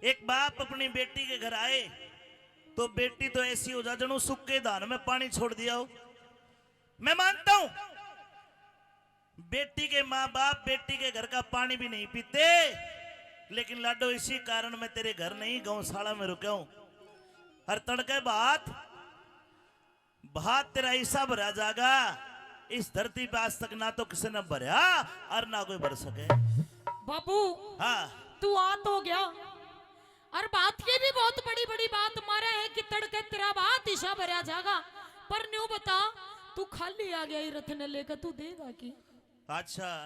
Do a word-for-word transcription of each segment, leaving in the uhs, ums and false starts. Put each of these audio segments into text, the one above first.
एक बाप अपनी बेटी के घर आए तो बेटी तो ऐसी हो जा जणु सूखे धान में पानी छोड़ दिया हो। मैं मानता हूं, बेटी के माँ बाप बेटी के घर का पानी भी नहीं पीते, लेकिन लाडो, इसी कारण मैं तेरे घर नहीं, गौशाला में रुका हूं। हर तड़के भात, भात तेरा हिस्सा भरा जागा। इस धरती पे आज तक ना तो किसी ने भरया और ना कोई भर सके। बाबू, हाँ। तू आ तो गया, और बात की भी बहुत बड़ी बड़ी बात मारे है कि तड़के तेरा भात हिस्सा भरा जागा, पर न्यू बता, तू खाली आ गया, ये रथ ने लेकर तू देगा की? अच्छा,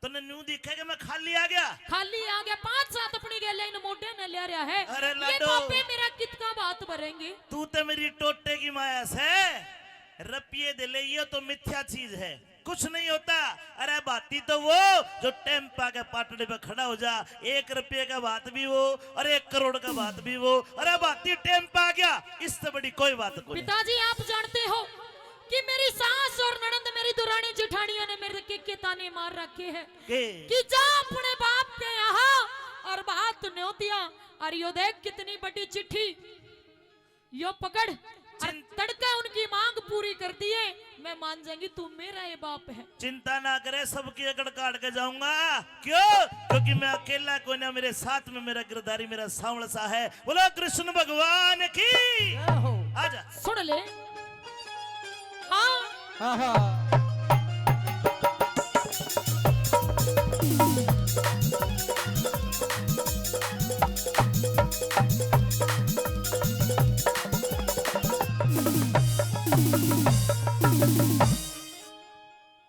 तन्ने न्यू दिखे कि मैं खाली आ गया? खाली आ गया, पांच सात अपनी गेले इन मोढे ने ले रहा है। अरे ये लाडो, बापे मेरा कितका भात भरेंगे? तू तो मेरी टोटे की माया से, रुपये दे ले, ये तो मिथ्या चीज है, कुछ नहीं होता। अरे भाती तो वो जो टेम्पा के पाटड़ी पे खड़ा हो जा, एक रुपये का भात भी वो और एक करोड़ का भात भी वो। अरे भाती, टेम्पा आ गया, इससे बड़ी कोई बात कोई नहीं। पिताजी, आप जानते हो कि मेरी सास और ननंद, मेरी दुरानी जेठानियों ने मेरे के, के ताने मार रखे हैं के? कि जा अपने बाप के यहाँ और भात न्योतिया, और यो देख कितनी बड़ी चिट्ठी, यो पकड़, और चिं- तड़के उनकी मांग पूरी कर दिए, मैं मान जाऊंगी तू मेरा ये बाप है। चिंता ना करे, सबकी अकड़ काट के जाऊंगा। क्यों? क्योंकि मैं अकेला कोई ना, मेरे साथ में मेरा गिरधारी, मेरा सांवल सा है। बोलो कृष्ण भगवान की। जय हो। आजा। सुन ले। हाँ। आहा।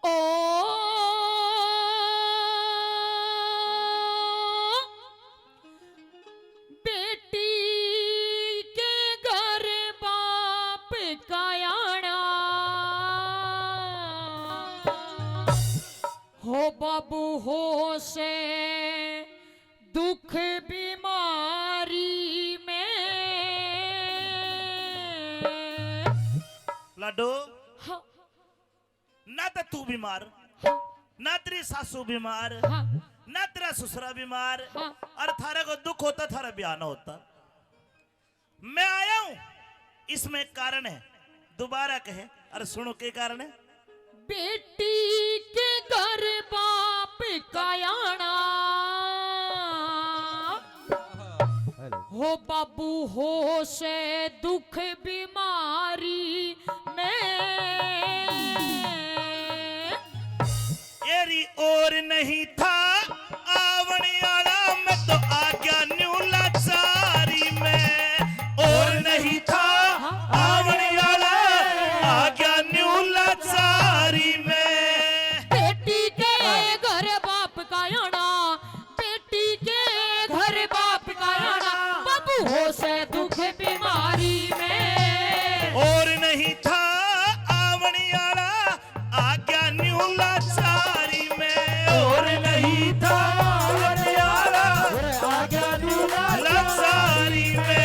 ओ बेटी के घर बाप का आना, हो बाबू हो से दुख बीमारी में। लाडो, हाँ। ना तो तू बीमार, हाँ। ना तेरी सासू बीमार, हाँ। ना तेरा ससुरा बीमार। हाँ। और थारे को दुख होता, थारा ब्याह ना होता। मैं आया हूं, इसमें एक कारण है। दोबारा कहे, अरे सुनो, के कारण है? बेटी के घर बाप का आना, हो बाबू हो से दुख बीमारी में। एरी और नहीं था आवण आला, मैं तो आ गया न्यू लाचारी में। और नहीं था आवण आला, आ गया न्यू लाचारी में। बेटी के घर बाप का आना, बेटी के घर बाप का आना, बाबू हो से दुख बीमारी में। और नहीं था आवण आला, आ गया न्यू लाचारी में। और नहीं था आवण आला, आ गया न्यू लाचारी में।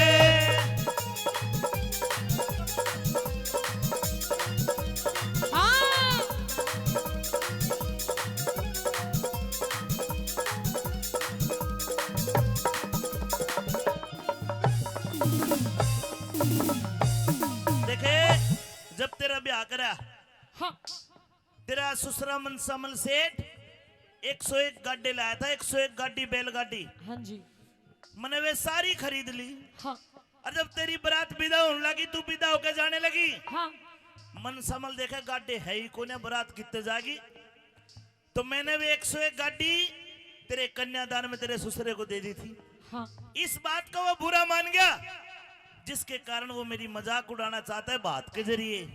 हाँ। देखे, जब तेरा ब्याह करा, हाँ। तेरा ससुरा मनसामल सेठ एक सौ एक गाड़ी लाया था, एक सौ एक गाड़ी, बैलगाड़ी। हाँ जी। मने वे सारी खरीद ली। हाँ। और जब तेरी बारात विदा होने लगी, तू विदा होके जाने लगी, हाँ। मनसामल देखे गाड़ी है ही कोने, बारात कितने जाएगी। तो मैंने वे एक सौ एक गाड़ी तेरे कन्यादान में तेरे ससुरे को दे दी थी। हाँ। इस बात का वो बुरा मान गया, जिसके कारण वो मेरी मजाक उड़ाना चाहता है बात के जरिए।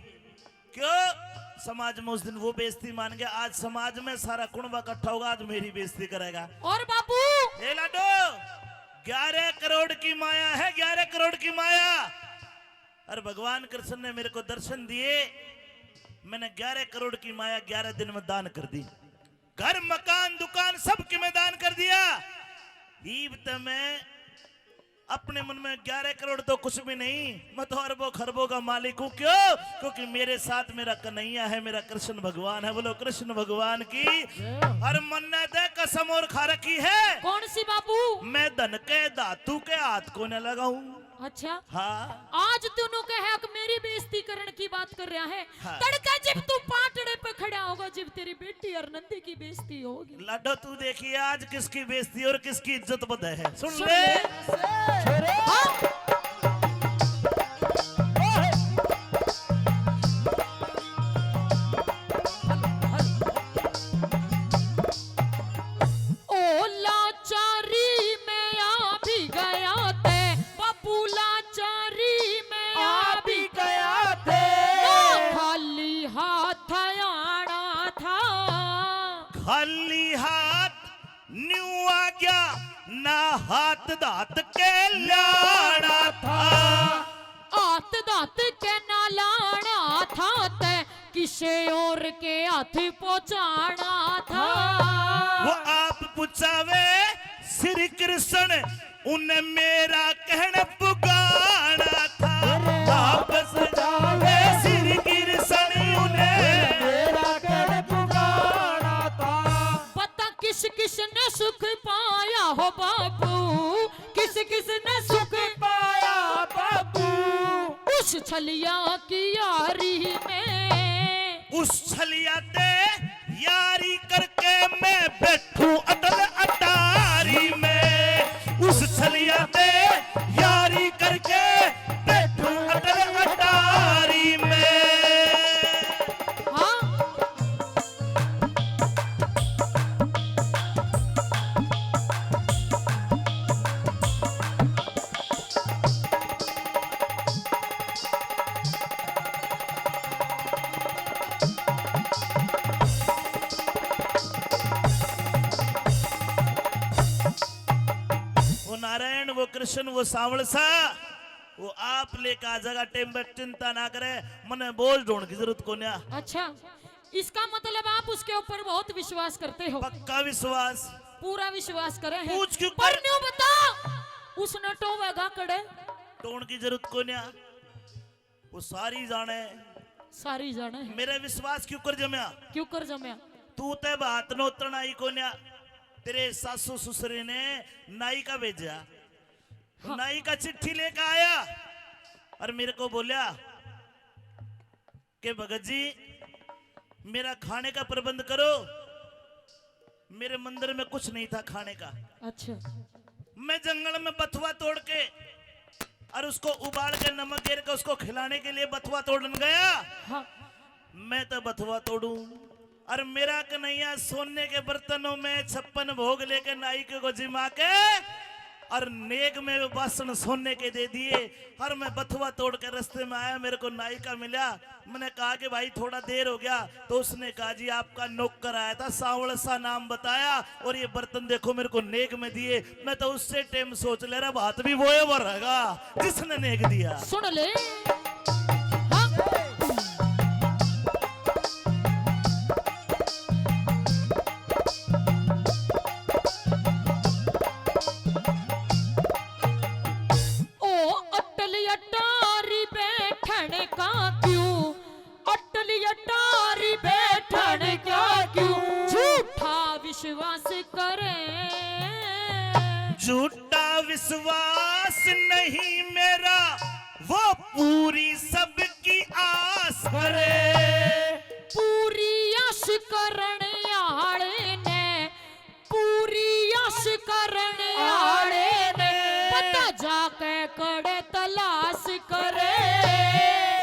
क्यों? समाज में उस दिन वो बेइज्जती मान गया, आज समाज में सारा कुणबा इकट्ठा होगा, आज मेरी बेइज्जती करेगा। और बाबू? ए लाडो, ग्यारह करोड़ की माया है, ग्यारह करोड़ की माया। और भगवान कृष्ण ने मेरे को दर्शन दिए, मैंने ग्यारह करोड़ की माया ग्यारह दिन में दान कर दी। घर, मकान, दुकान सब की मैं दान कर दिया। ईब त मैं अपने मन में ग्यारह करोड़ तो कुछ भी नहीं, मैं तो अरबों खरबों का मालिक हूँ। क्यों? क्योंकि मेरे साथ मेरा कन्हैया है, मेरा कृष्ण भगवान है। बोलो कृष्ण भगवान की। और मन्ने दे कसम और खा रखी है। कौन सी बाबू? मैं धन के धातु के हाथ को न लगाऊं। अच्छा। हाँ। आज तूने कहा कि मेरी बेइज्जती करण की बात कर रहा है। हाँ। तड़के जब तू पाटड़े पे खड़ा होगा, जब तेरी बेटी और नंदी की बेइज्जती होगी। लाडो, तू देखिए आज किसकी बेइज्जती और किसकी इज्जत बधे है। सुन सुन ले। ले। हाँ। ओ लाचारी में आ भी गया थे, बापू लाचारी में आ आ भी भी गया थे। ना खाली हाथ आना था। खाली हाथ न्यू आ गया, ना हाथ धात के लाना था। हाथ धात के ना लाना था, तै किसे और के हाथ पहुंचाना था। वो आप पुचावे श्री कृष्ण, उन्हें मेरा कहण पुगाना था। अरे वापस जावे श्री कृष्ण, उन्हें मेरा कहण पुगाना था। पता किस किस ने सुख पाया हो बापू, किस किस ने सुख पाया बापू। उस छलिया की यारी में, उस छलिया ते यारी करके मैं बैठूं अटल अटारी में। उस छलिया ते यारी करके बैठूं अटल अटारी में। हाँ। वो नारायण, वो कृष्ण, वो सांवल सा, वो आप लेके आ जाएगा। टेम पे चिंता ना करे, मने बोझ ढोण की जरूरत कोन्या। अच्छा, इसका मतलब आप उसके ऊपर बहुत विश्वास करते हो? पक्का विश्वास। पूरा विश्वास करे है। पूछ क्यों पर कर- न्यू बता, उसने टोवेगा कड़े? टोण की जरूरत कोन्या, वो सारी जाने। सारी जाने है। मेरा विश्वास क्यों कर जम्या? क्यों कर जम्या? तू ते बात नोतण आई कोन्या, तेरे सासू ससुरे ने नाई का भेजा। हाँ। नाई का चिट्ठी लेकर आया और मेरे को बोला कि भगत जी, मेरा खाने का प्रबंध करो। मेरे मंदिर में कुछ नहीं था खाने का। अच्छा। मैं जंगल में बथुआ तोड़ के और उसको उबाल के नमक गेर के उसको खिलाने के लिए बथुआ तोड़न गया। हाँ। मैं तो बथुआ तोड़ूं और मेरा कन्हैया सोने के बर्तनों में छप्पन भोग लेके नाई के को जिमा के और नेग में बासन सोने के दे दिए। और मैं बथुआ तोड़ के रास्ते में आया, मेरे को नाई का मिला। मैंने कहा कि भाई थोड़ा देर हो गया, तो उसने कहा जी आपका नौकर आया था, सांवल सा नाम बताया, और ये बर्तन देखो मेरे को नेग में दिए। मैं तो उससे टाइम सोच ले रहा, बात भी वो है वो रहेगा जिसने नेग दिया। सुन ले। हाँ। ओ अटल अटारी बैठण का क्यों, अटल अटारी बैठण का क्यों झूठा विश्वास करे। झूठा विश्वास नहीं मेरा, वो पूरी सबकी आस करे। पूरी आस करण आले ने, पूरी आस करण आले ने पता जाके कड़े तलाश करे।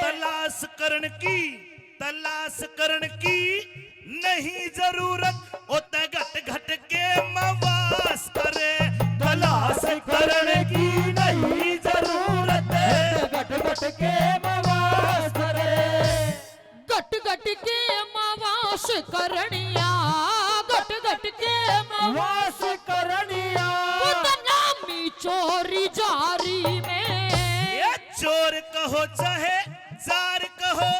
तलाश करण की, तलाश करण की नहीं जरूरत, ओ ते घट घट के मवास करे। तलाश करण की नहीं जरूरत, घट घट के मवास करे। घट घट के मवास करणिया, घट घट के मवास करणिया। बदनामी चोरी जारी में। ये चोर कहो चाहे जार कहो,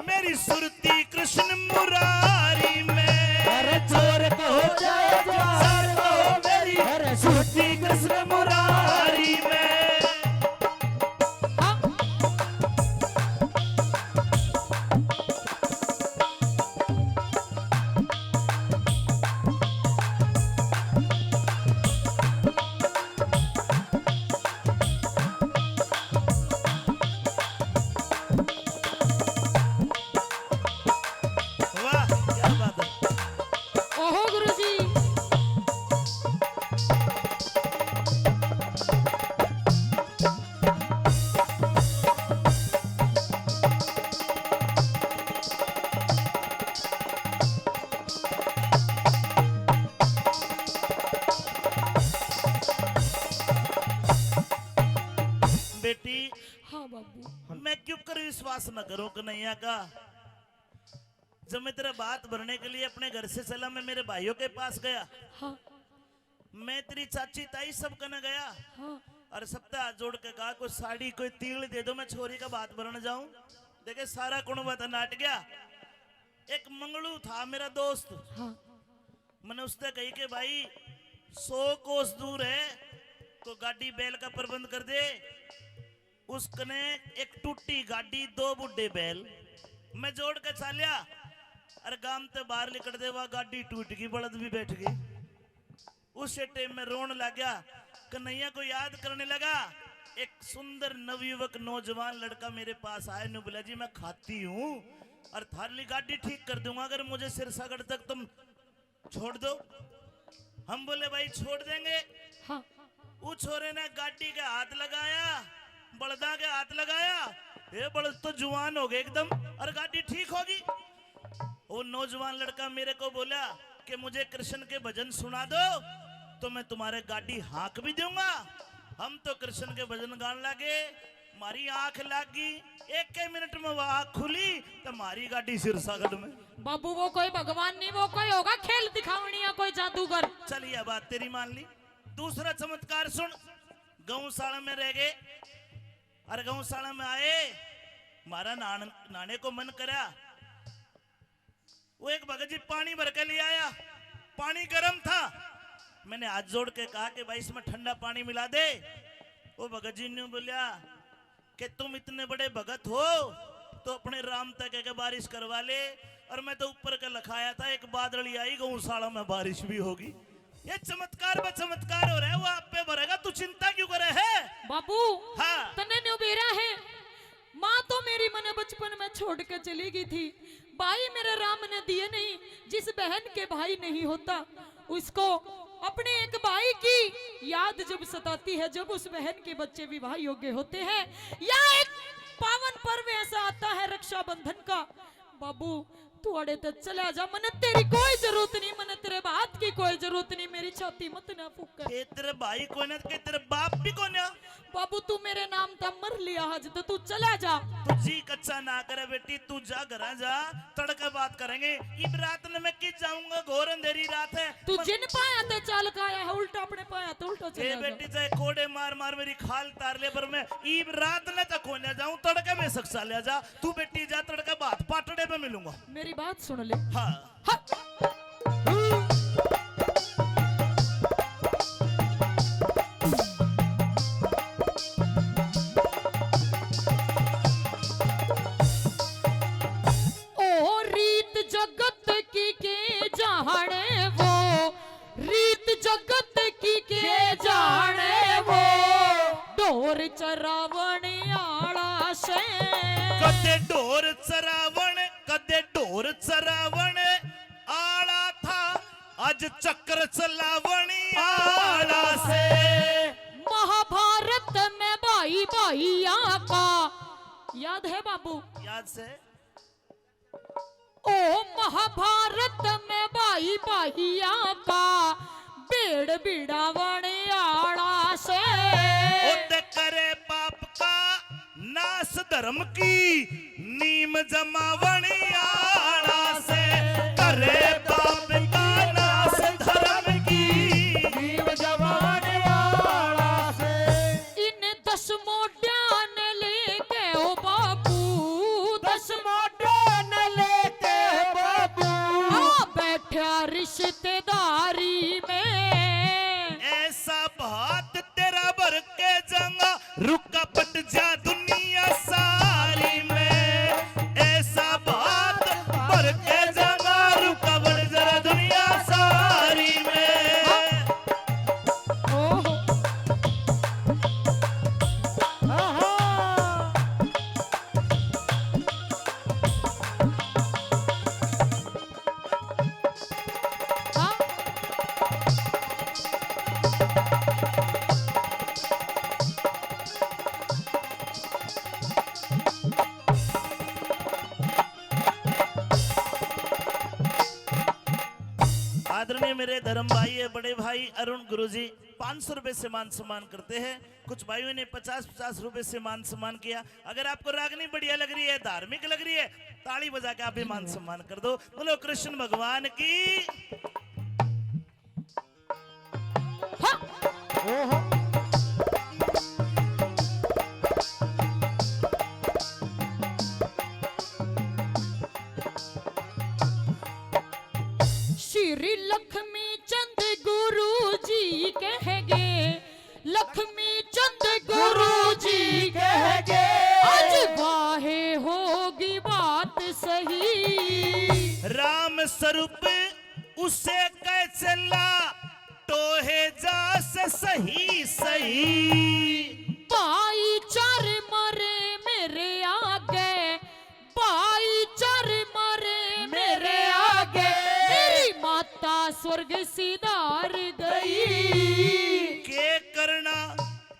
मेरी सुरती कृष्ण मुरारी में। अरे चोर कहो चाहे जार कहो, मेरी अरे सुरती कृष्ण मुरारी में। बाबू। मैं क्यों कर विश्वास न करूं कन्हैया का? जब मैं तेरा भात भरने के लिए अपने घर से चला, मैं मेरे भाइयों के पास गया। हाँ। मैं, तेरी चाची, ताई, सब कने गया। हाँ। और सबते हाथ जोड़ के कहा, कोई साड़ी, कोई तिल दे दो, मैं छोरी का भात भरने जाऊं। देखे, सारा कुणबा तो नाट गया। एक मंगलू था मेरा दोस्त। हाँ। मैंने उससे कही कि भाई, सौ कोस दूर है, कोई गाड़ी बैल का प्रबंध कर दे। उसकने एक टूटी गाड़ी, दो बूढ़े बैल, मैं जोड़ के चाल्या। अरे गाम ते बाहर लिकड़ दे, वह गाड़ी टूट गई, बलद भी बैठ गई। उसे टाइम में रोन लग गया। कन्हैया को याद करने लगा। एक सुंदर नवयुवक नौजवान लड़का मेरे पास आया, न्यू बोला, जी मैं खाती हूँ और थारली गाड़ी ठीक कर दूंगा अगर मुझे सिरसागढ़ तक तुम छोड़ दो। हम बोले, भाई छोड़ देंगे। हाँ। उस छोरे ने गाड़ी के हाथ लगाया, बलदा के हाथ लगाया, ये बलद तो जुआन हो गए एकदम और गाड़ी ठीक होगी। वो नौजवान लड़का मेरे को बोला कि मुझे कृष्ण के भजन सुना दो तो मैं तुम्हारे गाड़ी हाँक भी दूंगा। हम तो कृष्ण के भजन गान लागे, म्हारी आंख लाग गई, एक ही मिनट में वह आंख खुली तो म्हारी गाड़ी सिरसागढ़ में। बाबू, वो कोई भगवान नहीं, वो कोई होगा खेल दिखावणिया, कोई जादूगर। चलिए, बात तेरी मान ली। दूसरा चमत्कार सुन। गौशाला में रह गए और गौशाला में आए, म्हारा नहान-, नहाने को मन करा। वो एक भगत जी पानी भर के ले आया, पानी गर्म था। मैंने हाथ जोड़ के कहा कि भाई, इसमें ठंडा पानी मिला दे। वो भगत जी ने बोलिया कि तुम इतने बड़े भगत हो तो अपने राम तक के बारिश करवा ले, और मैं तो ऊपर के लखाया था, एक बादल ही आई, गौशाला में बारिश भी होगी। ये चमत्कार पे चमत्कार हो रहा है, वो आप पे भरेगा, तू चिंता क्यों करे है? बाबू, हाँ। तन्ने न्यू बेरा है, माँ तो मेरी मने बचपन में छोड़ के चली गई थी, भाई मेरे राम ने दिए नहीं, जिस बहन के भाई नहीं होता उसको अपने एक भाई की याद जब सताती है, जब उस बहन के बच्चे विवाह योग्य होते हैं, या एक पावन पर्व ऐसा आता है रक्षाबंधन का, बाबू, थोड़े ते चला जा, मने तेरी कोई जरूरत नहीं, मने तेरे बात की कोई जरूरत नहीं, मेरी छाती मत ना फूक। के तेरे भाई कोन्या, के तेरे बाप भी कोन्या। बाबू, तू मेरे नाम ता मर लिया आज, तो तू चला जा। तू जी कच्चा ना करे बेटी, तू जा, घरा जा, तड़के बात करेंगे। इब रात ने मैं कित जाऊंगा, घोर अंधेरी रात है। तू जिन पाया ते चाल के आया है, उल्टा अपने पाया ते उल्टा चला जा। बेटी, चाहे कोड़े मार मार मेरी खाल तार ले, पर मैं इब रात ने तक कोन्या जाऊं, तड़के बेशक चला जा। तू बेटी जा, तड़के बात पाटड़े पे मिलूंगा। मेरी बात सुन ले। हाँ। हट। ओ रीत जगत की के जाने वो, रीत जगत की के जाने वो, ढोर चरावण आला से। कदे ढोर चरावण, कदे ढोर चरावण आला था, आज चक्र चलावण आला से। महाभारत में भाई भाइया का, याद है बाबू? याद से। ओ महाभारत में भाई भाइया का भेड़ भिड़ावण आला से। ओ ते करे पाप का नाश धर्म की नीम जमावण आला से। करे पाप का नाश धर्म की नीम जमावण आला से। इन दस मोड्या ने लेके ओ बाबू, दस मोड्या ने लेके ओ बाबू, आ बैठा रिश्तेदारी में। ऐसा भात तेरा भर के जाऊंगा, रुकावट जा दुनिया सारी में। ऐसा भात भर के जाऊंगा, रुकावट जरा दुनिया सारी में। ओहो। आहा। हाँ। मेरे धर्म भाई है, बड़े भाई अरुण गुरुजी, पाँच सौ रुपए से मान सम्मान करते हैं। कुछ भाइयों ने पचास पचास रुपए से मान सम्मान किया। अगर आपको रागनी बढ़िया लग रही है, धार्मिक लग रही है, ताली बजा के आप भी मान सम्मान कर दो। बोलो कृष्ण भगवान की। हाँ। ओहो। श्री लक्ष्मी चंद गुरु जी कह गए, लक्ष्मी चंद गुरु जी कह गए, आज वाहे होगी बात सही। राम स्वरूप उसे कह चला, टोहे जा से सही सही। भाई चार मरे मेरे आगे, भाई चार मरे मेरे आगे, मेरी माता स्वर्ग सिधार गई। के करना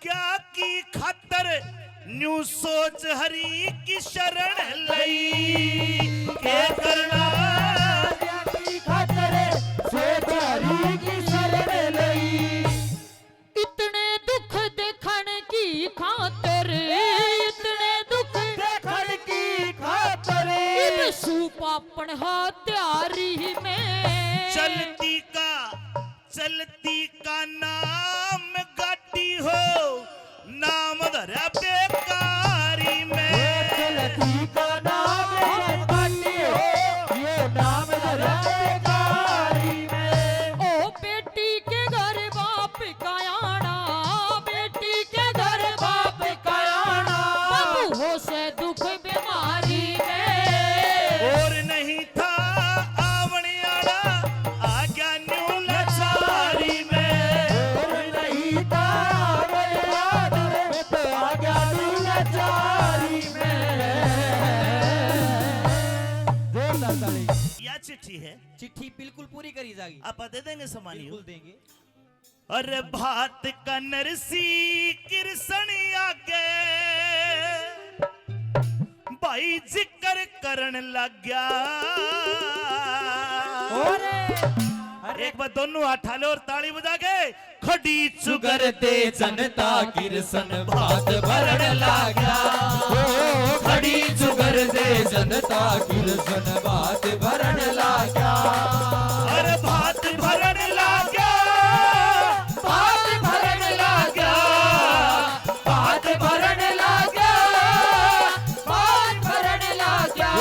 क्या की खातर न्यू सोच हरि की शरण लई। के करना क्या की खातर सोच हरि की शरण लई। इतने दुख देखण की खातर, इतने दुख देखण की खातर, इब सूप अपन हत्यारी में। चलती का, चलती का नाम गाटी हो, नाम धरा बेकारी में। चलती का नाम गाटी हो, ये नाम धरा बेकारी में। ओ बेटी के घर बाप का आना, बेटी के घर बाप का आना, बाबू हो से दुख बीमारी में। और नहीं था आवने आला, आ गया न्यू लाचारी में। और नहीं था आवने आला, तो आ गया न्यू लाचारी में। जोरदार ताली। या चिट्ठी है। चिट्ठी बिल्कुल पूरी करी जाएगी। आप दे देंगे सम्मानियों? बिल्कुल देंगे। अरे भात का नरसी कृष्ण आगे भाई जिक्र करण लग गया। अरे, अरे। एक बार दोनों हाथ ठाले और ताली बजा के। खड़ी चुगर दे जनता कृष्ण भात भरण लाग्या। ओ, खड़ी चुगर दे जनता कृष्ण भात भरण लाग्या। अरे भात भरण लाग्या, भात भरण लाग्या, भात भरण लाग्या, भात भरण लाग्या।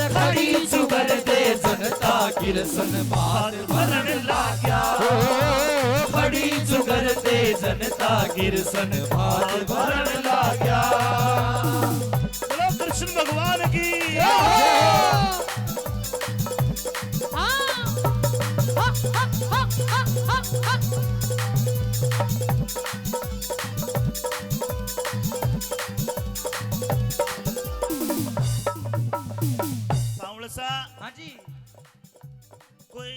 खड़ी चुगर दे जनता कृष्ण भात भरण लाग्या। खड़ी चुगर दे जनता कृष्ण भात भरण लाग्या। बोलो कृष्ण भगवान की। हाँ। हा, हा, हा। सांवल सा। हाँ जी। कोई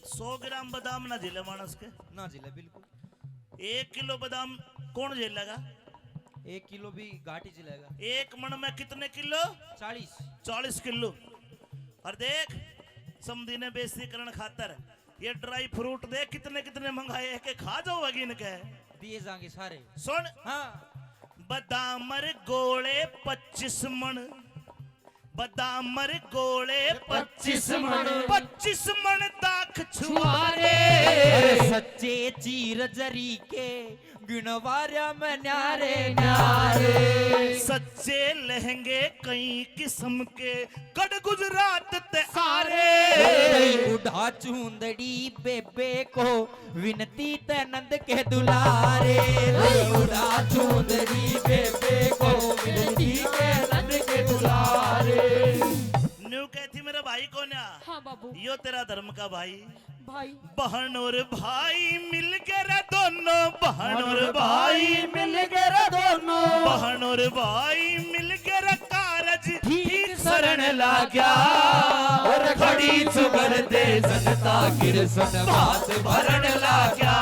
सौ ग्राम बादाम ना झेले मानस के। ना झेले, बिल्कुल। एक किलो बादाम कौन झेलेगा? एक किलो भी घाटी झेलेगा। एक मन में कितने किलो? चालीस। चालीस किलो। और देख, समधी ने बेइज्जती करण खातर ये ड्राई फ्रूट देख कितने कितने मंगाए, एक एक खा जाओ अगिन के। दिए जाएंगे सारे। सुन। हाँ। बादाम रे गोले पच्चीस मन, बादाम रे गोले पच्चीस मन, पच्चीस मन दाख छुआरे। अरे सच्चे चीर जरी के गिणवारिया में न्यारे न्यारे। सच्चे लहंगे कई किस्म के कड़ गुजरात ते आ रे। उड़ा चूंदड़ी बेबे को विनती ते नंद के दुलारे। उड़ा चूंदड़ी बेबे को विनती ते नंद के दुलारे। न्यू कहती मेरा भाई कोन्या। हाँ बाबू। यो तेरा धर्म का भाई। भाई। बहन और भाई मिल गए रे दोनों, बहन और भाई मिल गए रे दोनों, बहन और भाई मिल गए रे कारज ठीक सरण लाग्या। और खड़ी चुगर दे जनता कृष्ण भात भरण लाग्या।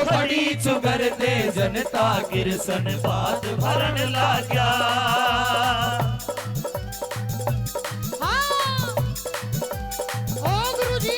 खड़ी चुगर दे जनता कृष्ण भात भरण लाग्या। हाँ। ओ गुरुजी।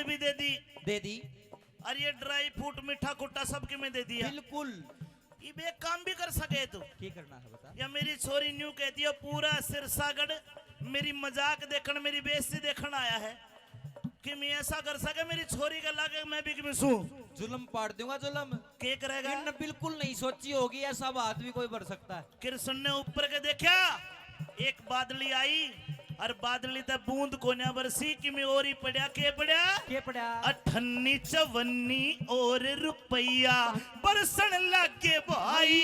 भी दे दी। दे दी। और ये ड्राई फ्रूट, मीठा खुट्टा सब कीमे दे दिया। बिल्कुल। इब एक काम भी कर सके तू। की करना है बता? या मेरी छोरी न्यू कहती है, पूरा सिरसागढ़ मेरी मजाक देखण, मेरी बेइज्जती देखण आया है। कीमे ऐसा कर सके मेरी छोरी के लागे मैं भी कीमे सूं। जुल्म पाड़ दूंगा, जुल्म। के करेगा? इनने बिल्कुल नहीं सोची होगी, ऐसा बात भी कोई भर सकता है। कृष्ण ने ऊपर के देखा, एक बादली आई और बादली ते बूंद कोन्या बरसी, कीमे और ही पड़ा, के पड़ा? के पड़ा? अठन्नी चवन्नी और रुपया बरसण लागे भाई।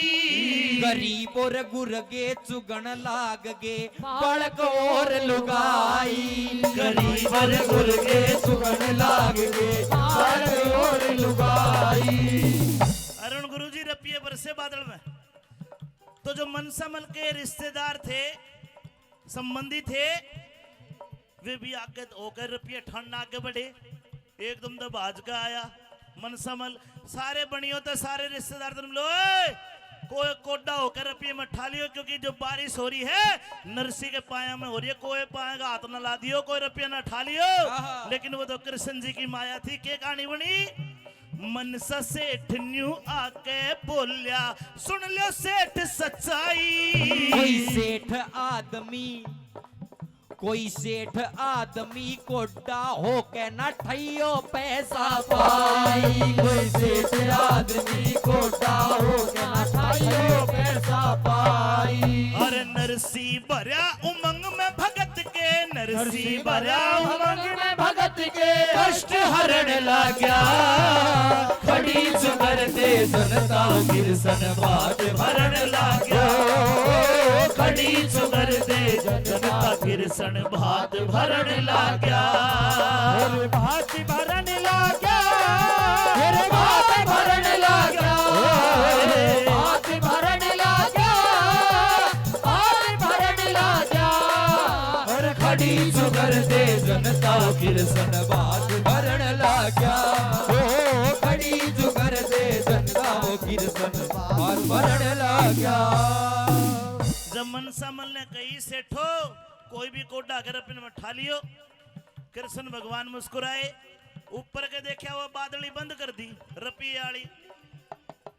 गरीब और गुरगे चुगण लाग गे, बालक और लुगाई। गरीब और गुरगे चुगण लाग गे, बालक और लुगाई। अरुण गुरु जी, रपिये बरसे बादल में, तो जो मनसामल के रिश्तेदार थे, संबंधी थे, वे भी आगे होकर रपिये ठाणने आगे बढ़े। एकदम तो भाज के आया मनसामल, सारे बनियो तो सारे रिश्तेदार तुम लो, ए, कोई कोडा होकर रपिये में ठा लियो, क्योंकि जो बारिश हो रही है, नरसी के पाया में हो रही है, कोई पाया का हाथ ना ला दियो, कोई रपिया ना ठा लियो। आहा। लेकिन वो तो कृष्ण जी की माया थी। के कहानी बनी? मनसा सेठ न्यू आके बोल्या, सुन लो सेठ सच्चाई। कोई सेठ आदमी, कोई सेठ आदमी कोडा होके ना ठाइयो पैसा पाई। कोई सेठ आदमी कोडा होके ना ठाइयो पैसा पाई। अरे नरसी भरया उमंग में भगत के, नरसी भरया उमंग में भगत के, कष्ट हरण लाग्या। खड़ी जुगर दे जनता कृष्ण भात भरण लाग्या। खड़ी जुगर दे जनता कृष्ण भात भरण लाग्या। अरे भात भरण लाग्या। अरे भात भरण लाग्या। अरे भात भरण लाग्या। भात भरण लाग्या। अरे खड़ी जुगर दे जनता कृष्ण भात भरण लाग्या। ओ खड़ी जुगर दे जनता कृष्ण भात भरण लाग्या। जब मनसामल ने कही, सेठो, कोई भी कोडा अगर अपन में ठा लियो, कृष्ण भगवान मुस्कुराए, ऊपर के देखा वो बादली बंद कर दी, रपिये आली।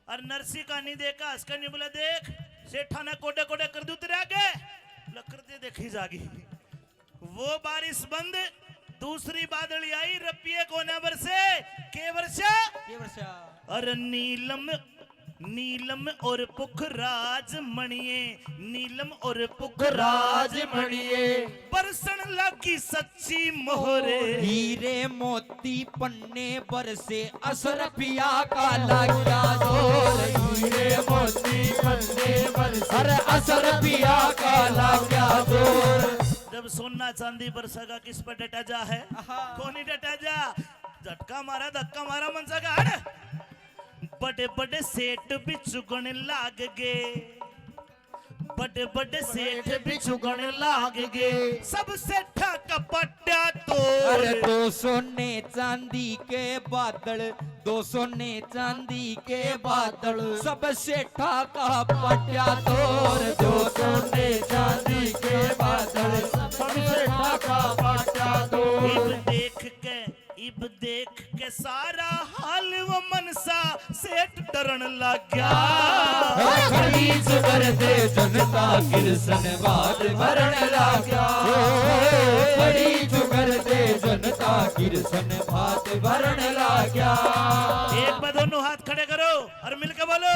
और नरसी का नहीं देखा, हंस के नहीं बोला, देख, सेठा ने कोडे कोडे कर दूं तेरे आगे, बोला, कर दे, देखी जागी। वो बारिश बंद, दूसरी बादली आई, रपिये कोन्या बरसे, के बरसा? के बरसा? और नीलम नीलम और पुखराज मणिये, नीलम और पुखराज मणिये, बरसण लागी सच्ची मोहर। हीरे मोती पन्ने बरसे, असर पिया का लाग्या जोर। हीरे मोती पन्ने बरसे, अरे असर पिया का लाग्या जोर। जब सोना चांदी बरसेगा, किस पर डटा जा है? आहा। कोनी डटा जा। झटका मारा, धक्का मारा, मन सा का हट। बड़े बड़े सेठ भी चुगण लाग गए, बड़े बड़े सेठ भी चुगण लाग गए, सब सेठा का पाट्या तोड़। अरे दो सोने चांदी के बादल, दो सोने चांदी के बादल, सब सेठा का पाट्या तोड़। दो सोने चांदी के बादल, सब सेठा का पाट्या तोड़। इब देख के इब देख के सारा हाल वो मनसा सेठ डरण लाग गया। खड़ी जुगर दे जनता किरसन भात भरण लाग गया। खड़ी जुगर दे जनता किरसन भात भरण लाग गया। एक बार दोनों हाथ खड़े करो और मिलके बोलो,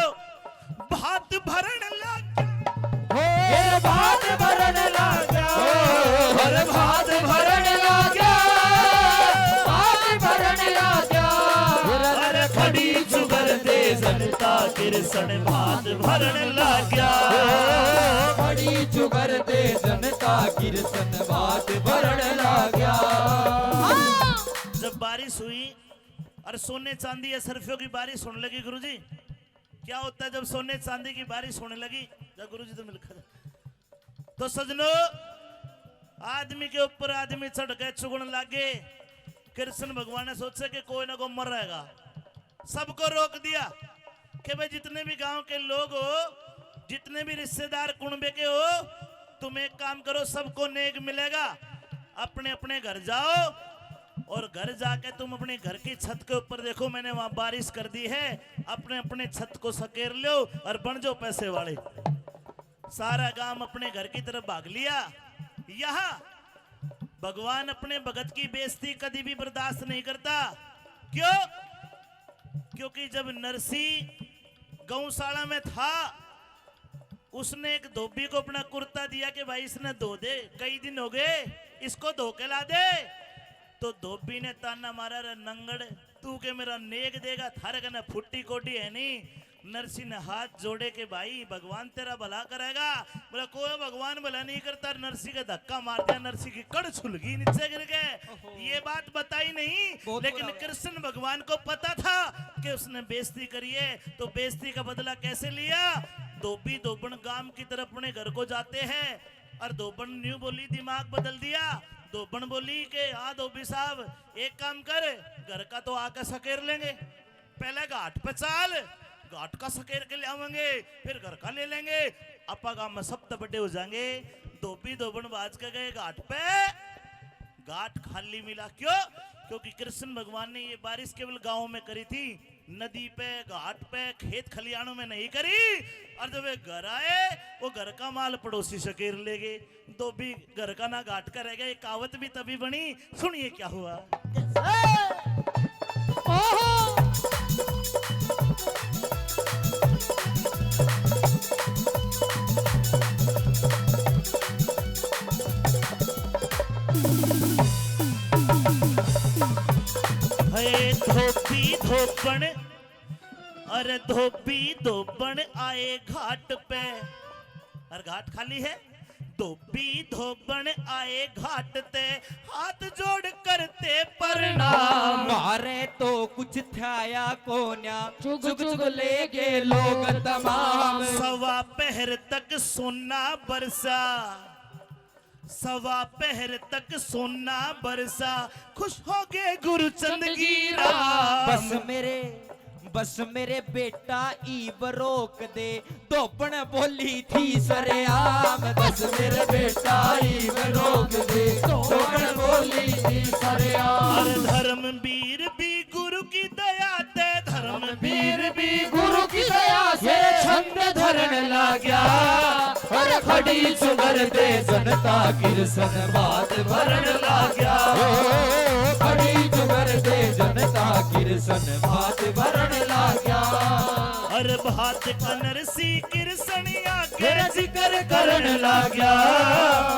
भात भरण लाग गया। हे भात भरण लाग गया। अरे भात भरण लाग गया। भात भरण लाग गया। अरे खड़ी जुगर दे जनता किरसन भात भरण लाग गया। खड़ी जुगर दे जनता किरसन भात भरण लाग गया। जब बारिश हुई और सोने चांदी असरफियों की बारिश होने लगी गुरुजी, क्या होता है जब सोने चांदी की बारिश होने लगी? जब गुरुजी तो मिलकर, तो सजनो, आदमी के ऊपर आदमी चढ़ के चुगण लागे। कृष्ण भगवान ने सोचा कि कोई ना कोई मर रहेगा, सबको रोक दिया कि भाई जितने भी गांव के लोग हो, जितने भी रिश्तेदार कुणबे के हो, तुम एक काम करो, सबको नेग मिलेगा, अपने अपने घर जाओ, और घर जाके तुम अपने घर की छत के ऊपर देखो, मैंने वहां बारिश कर दी है, अपने अपने छत को सकेर लो और बन जाओ पैसे वाले। सारा गांव अपने घर की तरफ भाग लिया। यहाँ भगवान अपने भगत की बेइज्जती कभी भी बर्दाश्त नहीं करता। क्यों? क्योंकि जब नरसी गौशाला में था, उसने एक धोबी को अपना कुर्ता दिया कि भाई, इसने धो दे, कई दिन हो गए, इसको धो के ला दे। तो धोबी ने ताना मारा, "रे नंगड़, तू के मेरा नेक देगा, थारे कने फुट्टी कोडी है नहीं।" नरसी ने हाथ जोड़े के, "भाई, भगवान तेरा भला करेगा।" बोला, "कोई भगवान भला नहीं करता।" नरसी का धक्का मार दिया, नरसी की कड़ छुल गई, नीचे गिर गए। ये बात बताई नहीं, लेकिन कृष्ण भगवान को पता था कि उसने बेइज्जती करी है, तो बेइज्जती का बदला कैसे लिया? धोबी धोबण गांव की तरफ अपने घर को जाते हैं और धोबण न्यू बोली, दिमाग बदल दिया। धोबण बोली कि, "हाँ धोबी साहब, एक काम कर, घर का तो आके सकेर लेंगे, पहले घाट पे चाल, घाट का सकेर के ले आवेंगे, फिर घर का ले लेंगे, आपा गांव में सबसे बड़े हो जाएंगे।" धोबी धोबण भाज के गए घाट पे, घाट खाली मिला। क्यों? क्योंकि कृष्ण भगवान ने ये बारिश केवल गांव में करी थी, नदी पे, घाट पे, खेत खलियानों में नहीं करी। और जब वे घर आए, वो घर का माल पड़ोसी सकेर ले गए। धोबी घर का ना घाट का रह गया। ये कहावत भी तभी बनी। सुनिए क्या हुआ। ओहो। हे धोबी धोबण, अरे धोबी धोबण आए घाट पे, और घाट खाली है। धोबी धोबण आए घाट ते, हाथ जोड़ करते प्रणाम। म्हारे तो कुछ थाया कोन्या, चुग चुग ले गए लोग तमाम। सवा पहर तक सोना बरसा, सवा पहर तक सोना बरसा, खुश हो गए गुरु चंद की राम। बस मेरे, बस मेरे बेटा ईब रोक दे, धोबण बोली थी सरेआम। बस मेरे बेटा ईब रोक दे, धोबण बोली थी सरेआम। अरे धर्मवीर भी गुरु की दया ते, धर्मवीर भी गुरु की दया से छंद धरण लाग्या। अरे खड़ी चुगर दे जनता कृष्ण भात भरण लाग्या। ओ, खड़ी चुगर दे जनता कृष्ण भात भरण लाग्या। अरे भात का नरसी कृष्ण आगे जिक्र करण लाग्या।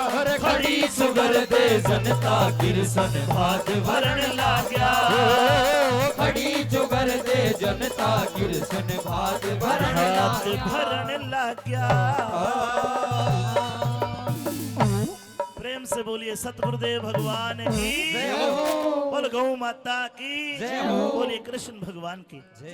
अरे खड़ी चुगर दे जनता कृष्ण भात भरण लाग्या। ओ, खड़ी चुगर दे जनता कृष्ण भात भरण भात लाग्या। भरण लाग्या। प्रेम से बोलिए सतगुरुदेव भगवान की। जय हो। बोल गौ माता की। जय हो। बोलिए कृष्ण भगवान की।